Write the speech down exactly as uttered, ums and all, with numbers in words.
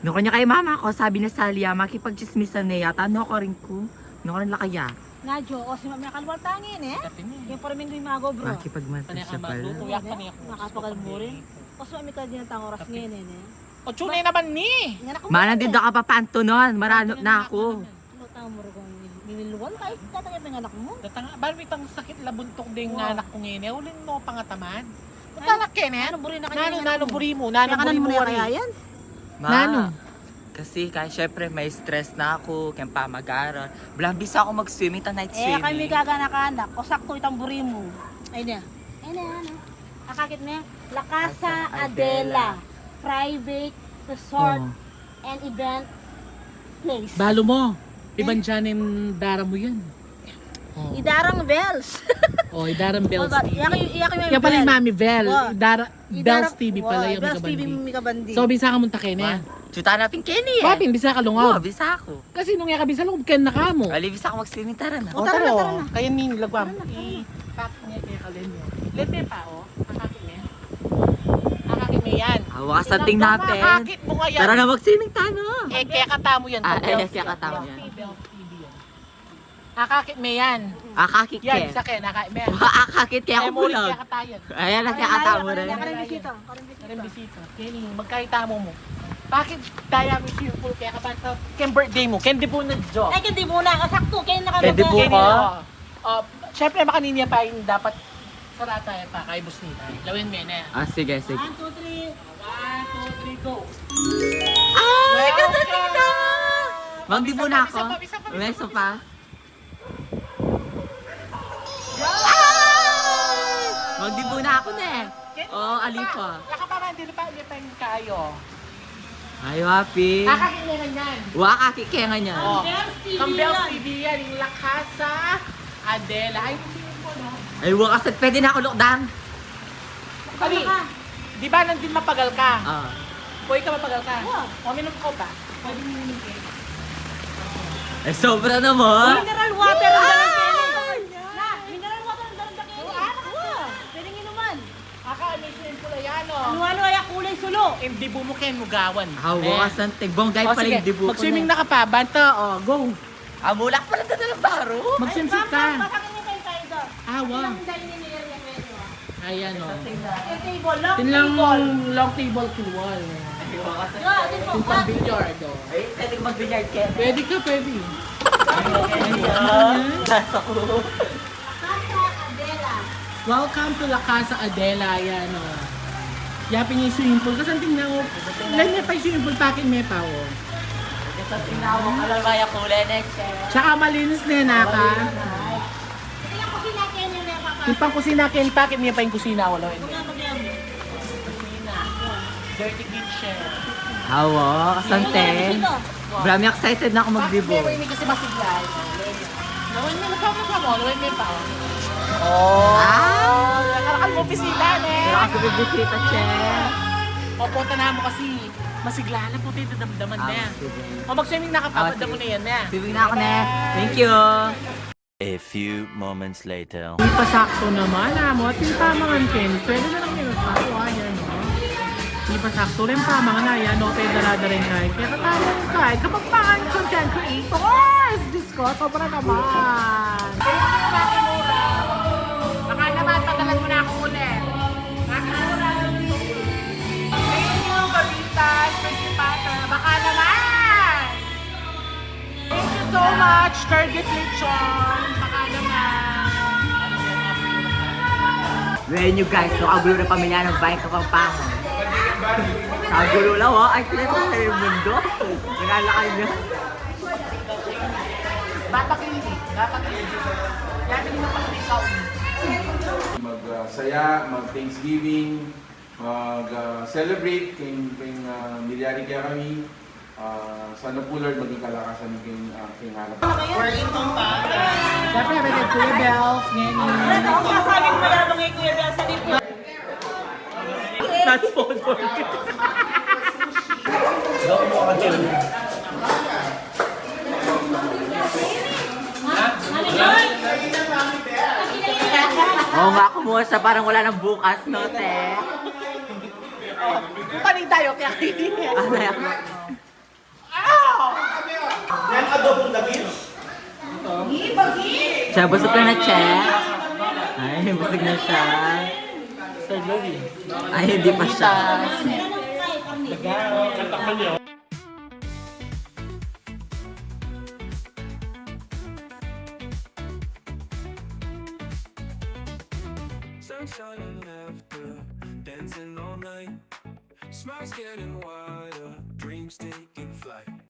Nukarin ya kaya mama ku, sabi na Salia, makipagtsismisan ne yata, nukarin ku. Nukarin la kaya? Nadyo, o si mami, kalwal tangin e. Kaya para minggu yung mago, bro. Makipagmartir siya pala. Makapagal mu rin. O si mami, kaya di na tang oras ngayon e. O, tune naman ni. Mana, di da ka papantunan, marano na aku. Ano tang murugong nililuan? Kahit tatangay pa yung anak mo. Datang, bali itang sakit la buntuk ding anak ko ngayon e. Uling no pangatamad. Ano, anak, Kenneth? Nanu, nanu buri mu? Nanu buri mu? Kaya yan? Nanu? Kasi, kaya syempre, may stress na aku, kaya pamag-aral. Bala, bisa aku mag-swimming, ta night swimming. E, kami gagana ka, anak. O sakto itang buri mu. Ay na. Ay na, ano? Akakit na. La Casa Adela. Private resort and event place. Balu mu, iban dyan ing daram mu yan. Idarang Bells. O, Idarang Bells T V. Iya kayu, iya kayu. Iya pala yung Mami Bell. Idara-, Bells T V pala yung Bells T V, Mika Bandi. So, bisa ka munta kene? Chuta na pin kene e. Papin, bisa ka lungub? O, bisa aku. Kasi nung iya ka bisa lungub, ken na ka mu. Ali, bisa aku mag-swimming, tara na. O, tara na, tara na. Kaya ni, lagwa mu. I-pack niya kaya kalen niya. Leme pa, o. Akakit me. Akakit me yan. Awa ka sa ting napin. Akakit mu nga yan. Tara na, mag-swimming tana. E, kaya katamu yan. A, e, kaya katamu yan. Akakit me yan. Akakit ke. Yan, sa ken, akakit me yan. Wa, akakit ke, aku bulag. Ayan, kaya katamu rin. Karin bisita, karin bisita. Karin bisita. Keni, magkakita mu mu. Bakit daya mu swimming pool kaya kapan sa ken birthday mu? Ken dibu na, Jo. Ay, ken dibu na. O, sakto, ken naka-, ken dibu ka. O, syempre, makanini pa yung dapat sarata yan pa kay Bus Nina. Lawin me na. A, sige, sige. One, two, three. One, two, three, go. Ay, kasali na! Magdibu na aku. Isa pa, isa pa, isa pa, isa pa. May isa pa. Ay! Magdibu na aku ne. O, ali pa. Laka pa man, di pa, di pa yung kayo. Ay, wapi. Akakit me ngan yan. Wa, akakit ke ngan yan. O, Kang Bells T V yan, yung La Casa Adela. Ay, yung swimming pool, no? Ay, wa, kasi pwede na aku lukdan. Kami, di ba nandin mapagal ka? A. Boy ka, mapagal ka? Wa. O, minum ka pa. Pwede minum ka. Ay, sobra naman. Mineral water ang dalan keni. Na, mineral water ang dalan keni. Wa. Pwede inuman. Aka, ano yung swimming pool, ayan, o. Ano, ano, ay kulay sulu. Yung dibu mu ken mu gawan. Hawa ka sa tigbong, guys, pala yung dibu ko. Mag-swimming na ka pa, banta, o, go. A, mulak pala ka na lang, baro. Mag-swimsuit ka. Ay, ma'am, ma'am, bakit niyo kayo tayo doon? A, wa. Ilang dining area kayo, a? Ayan, o. Yung table, long table. Long table, kinuwal. Yo, din po, tin pang billiard, o. Ay, pwede ka mag-billiard, Ken? Pwede ka, pwede. Nasa ko. Casa Adela. Welcome to La Casa Adela, ayan, o. Yapin yung swimming pool. Kasanting na, o. Lagyan pa yung swimming pool, pakin me pa, o. Kasanting na, o. Alam ba yung kulay na, Che? Tsaka malinis na yun, naka. Sige lang, kusina, Ken, yung may papa. Yung pang kusina, Ken, pakin me pa yung kusina, wala yun. Huwag na, huwag na. Kusina. Dirty kitchen. Hawa, kasante. Bra, mi excited na aku magdibu. Kasi masigla. Lawin me, lawin me pa. O. A! Nakarakan mu bisita, ne? Nakarakan mu bisita, Che. Papunta na mu kasi masigla na po tayo dadamdaman, ne? Sige. O, mag-swimming na ka pa, damdaman na yan, ne? Swimming na aku, ne. Thank you. A few moments later. Ipasakto naman, a, mu. At yung pamangan, Ken. Pwede na lang yung asawa, yan, o. Ipasakto rin pamangan, ayan, o. Pwede na rin kahit. Kaya katama yung kahit. Kapag pangan, content creators! Diyos ko, sobra naman. Baka naman, padalan mo na ako ulit. Baka naman, padalan mo na ako ulit. Thank you, Babitas. Thank you, Pata. Baka naman. Thank you so much, Curtis Lechon. Baka naman. Well, you guys, no, kagulo na pamilya ng Bayan Kapampangan. Kagulo lang, o. Ay, sila sa Raimundo. Naglalakay niya. Batak ini, batak ini. Yan yung napakita ko. Mag, ah, saya, mag-Thanksgiving, mag, ah, celebrate keng, keng, ah, milyari kaya kami. Ah, sana po, Lord, maging kalakasan keng, ah, keng hanap. Siyempre, may kay Kuya Bells, ngayon. Ano ang masabi mo, mayabang kay Kuya Bells? Sa di po. That's all for you. Oo nga, kumusta? Parang wala nang bukas, no, te? Paning tayo, kaya hindi. Ah, kaya Siya, busog ka na, Che? Ay, busog na siya. Ay, hindi pa siya. Sunshine and laughter, dancing all night. Smiles getting wider, dreams taking flight.